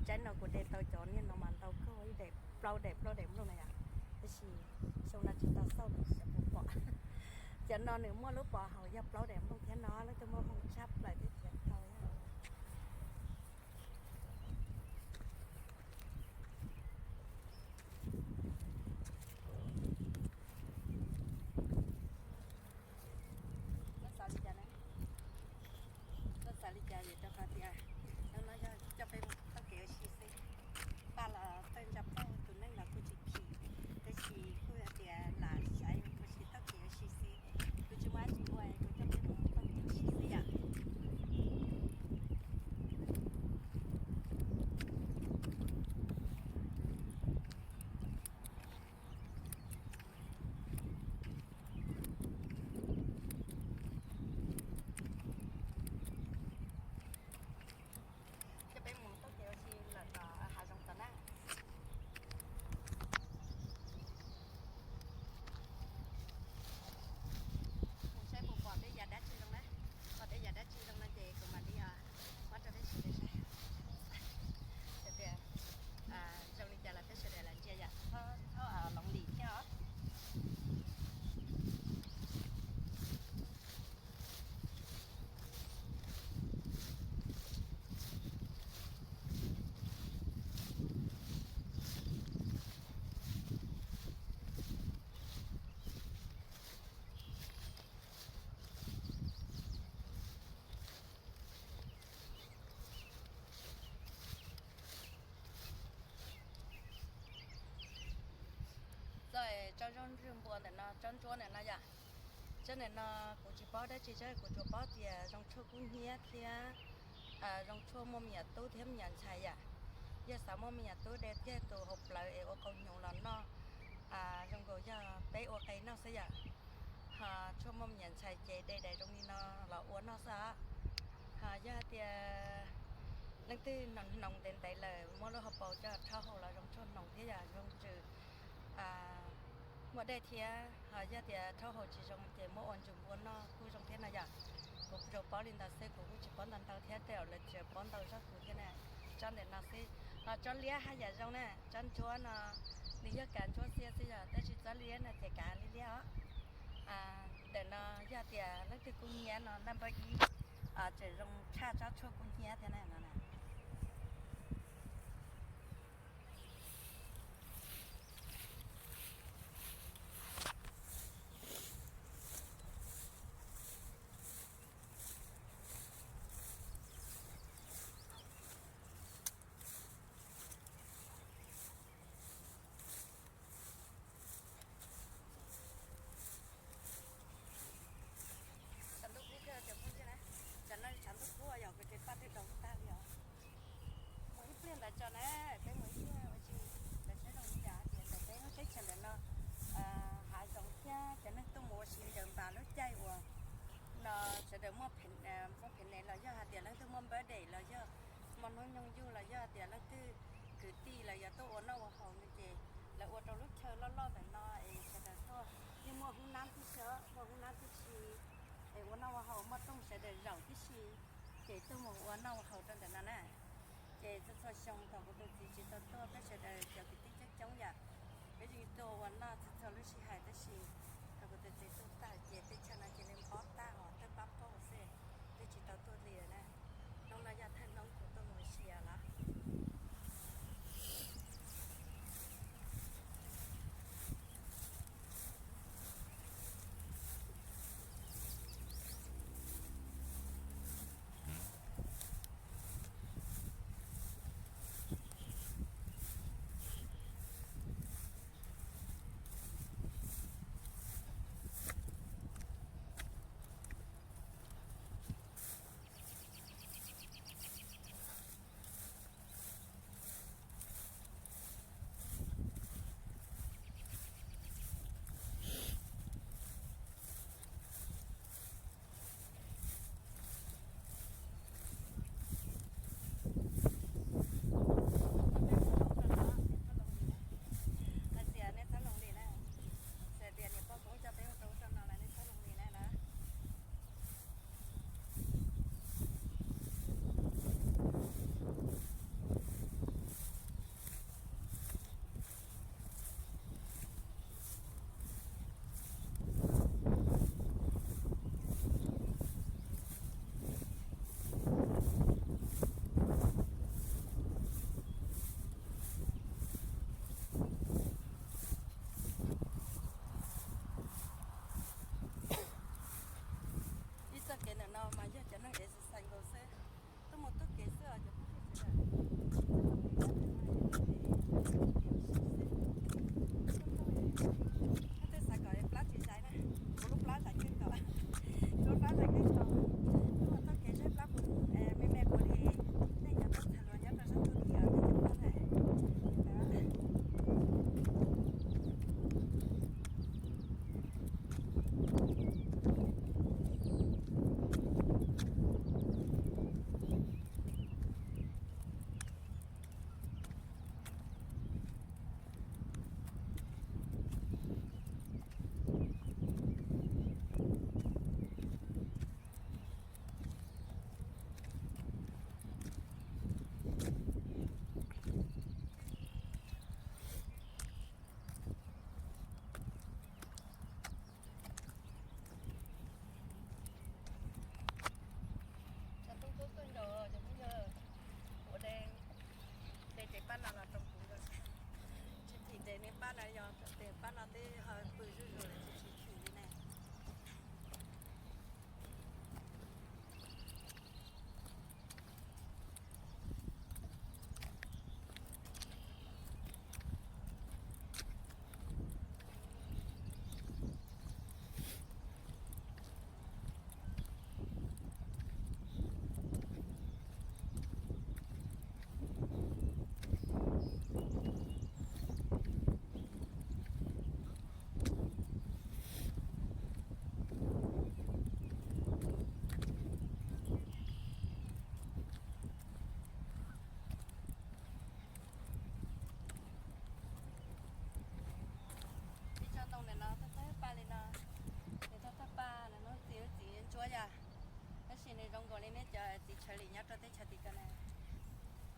Tsaib no kuv de tau cov niag no mas ntau kawg, ib daim plaub daim plaub daim nplooj na yom. Tab sis xyoo no tsis tau xauj, tsis pom. Cov no nws muaj lub pov haum yog plaub daim nplooj thiab no, leej twg muaj hmoo tshaj plaws thiab txiav tau. Koj xav li cas na? Koj xav li cas vim rau qhov tias hnub no yog coj peb mus taug kev ua si xwb. Paj los tawg ntsa paj, tus neeg los kuj tsis khim, tab sis kuj yog tias lam xaiv ua si taug kev ua si xwb. Kuv tsis muaj dab tsi ua, kuv coj peb mus taug kev ua si xwb yom. Coj peb mus taug kev ua si lawm tom hav zoov tod na. Mus saib puas pom tej yam dab tsi zoo na. Pom tej yam dab tsi zoo no ces kuv mam li muab rau peb sawv daws saib. Xyov tias zoo li cas los peb sawv daws lam ntsia yom, txhob loov lim thiab os. Txoj tsob zaub ntswg npua ntawm no, tsob ntsuab ntawm no yom. Tsob ntawm no kuv tsis paub dab tsi, tsob kuv tsuas paub tias zoo tshuaj kub hnyiab thiab zoo tshuaj muaj me nyuam tub thiab me nyuam ntxhais yom. Yog xav muaj me nyuam tub de kiag tus hauv plawv es ua qau hnyuv los noj, zoo nkaus yog peb ua qe noj xwb yom. Ho tshuaj muaj me nyuam ntxhais ces de daim zoo li no los ua noj xwb os. Ho yog hais tias leej twg hnoos hnoos ntev ntev lawm muab lub hauv paus coj rhaub haus los zoo tshuaj hnoos thiab yom, zoo tswm muaj dej thiab. Ho yog tias rhaub haus tsis zoo ces muab ua ntsuas npua noj kuj zoo thiab no yom. Kuv tsuas paub li ntawd xwb, kuv kuj tsis paub ntau ntau thiab, tej zaum lawv tseem paub ntau zog kuv thiab na. Tsob ntawm no xwb. Ho tsob liab haj yam zoo na, tsob ntsuab no nws yog kav ntsuab xiab xwb yom, tab sis tsob liab no ces kav liab liab os. Ntawm no yog tias leej twg kub hnyiab no naj npawb ib, tseem zoo tshaj tsob tshuaj kub hnyiab thiab na no na. Tshav ntuj kub kawg cov phooj ywg na, tam no tshav ntuj kub yog kuv ces paj twb doov tag li os. Mus ib pliag ntawd tso na, peb mus ib pliag ua si, lawv saib zoo li cas tias ntawm peb lub teb chaws ntawm no hav zoov thiab cov neeg tuaj mus ua si ncaws npas lub caij uas no sawv daws muaj phooj phev nev los yog hais tias leej twg muaj birthday los yog muaj hnub nyoog yuj los yog tias leej twg kwv tij los yog tuaj ua noj ua haus no ces lawv ua rau lub chaw loj loj ntawm no es sawv daws tuaj yeej muaj hoob nab tib si, muaj hoob nab tib si es ua noj ua haus muaj rooj sawv daws zaum tib si ces tuaj mus ua noj ua haus rau ntawm no na. Ces txhua txhua xyoo thaum kuv tus txiv tsis tau tuaj peb sawv daws cov kwv tij coob coob yam peb yeej tuaj ua noj txhua txhua lub sij hawm tab sis thaum kuv tus txiv tuaj tag ces tej chaw no cia li npob tag os, twb pab paug xwb, twb tsis tau tuaj li na. Hnub no yog thawj hnub kuv tuaj mus ua si lawm. No mas yog cov neeg exercise nkaus xwb, tuaj mus taug kev xwb os cov phooj ywg sawv daws. Txoj kev no yog tias, nej twb xav kom plab tsis zais na, kuv lub plab zais kawg nkaus, kuv lub plab zais kawg nkaus. Tuaj mus taug kev zeb plab puv, me me puv li, nej cov tuaj txhais hluas nyob rau sab ntuj tim os, nej cov plab zais. Tshav ntuj kub kawg nkaus cov phooj ywg, ua de, de tes pab no los rau kuv, tsis phim de niag pab no, yog tes pab no twb ho pw zuj zus lawm tsis tsis phim li ne. Tib tsob ntoo ntawm no thawj thawj paj li no, nws thawj thawj paj no, hnub txiv lub txiv ntsuab yom. Tab sis nws zoo nkaus li nej cov txiv tshawv lim nyob rau teb chaws tim ko na.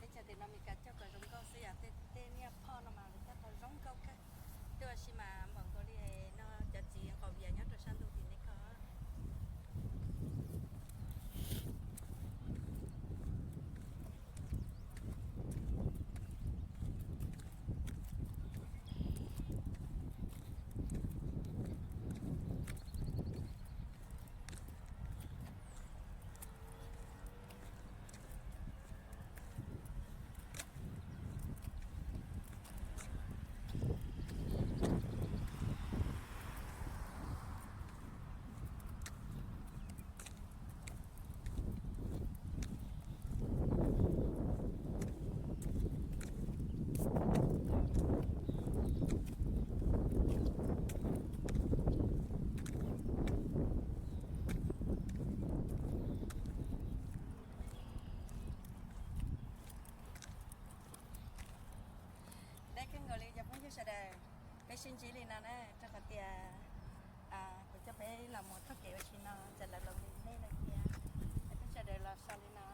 Teb chaws tim no Meskas coj kom zoo nkauj xwb yom, tej niag phoj no mas lawv coj tau zoo nkauj kawg. Twb ua si mas npaum nkaus li no cov txiv nqaum vias nyob rau sab ntuj tim nej ko. Deb kawg nkaus li cov phooj ywg sawv daws, peb sib ntsib li no na, rau qhov tias kuv coj peb los mus taug kev ua si no, txawm lawv los li nej no thiab, peb sawv daws los so li no.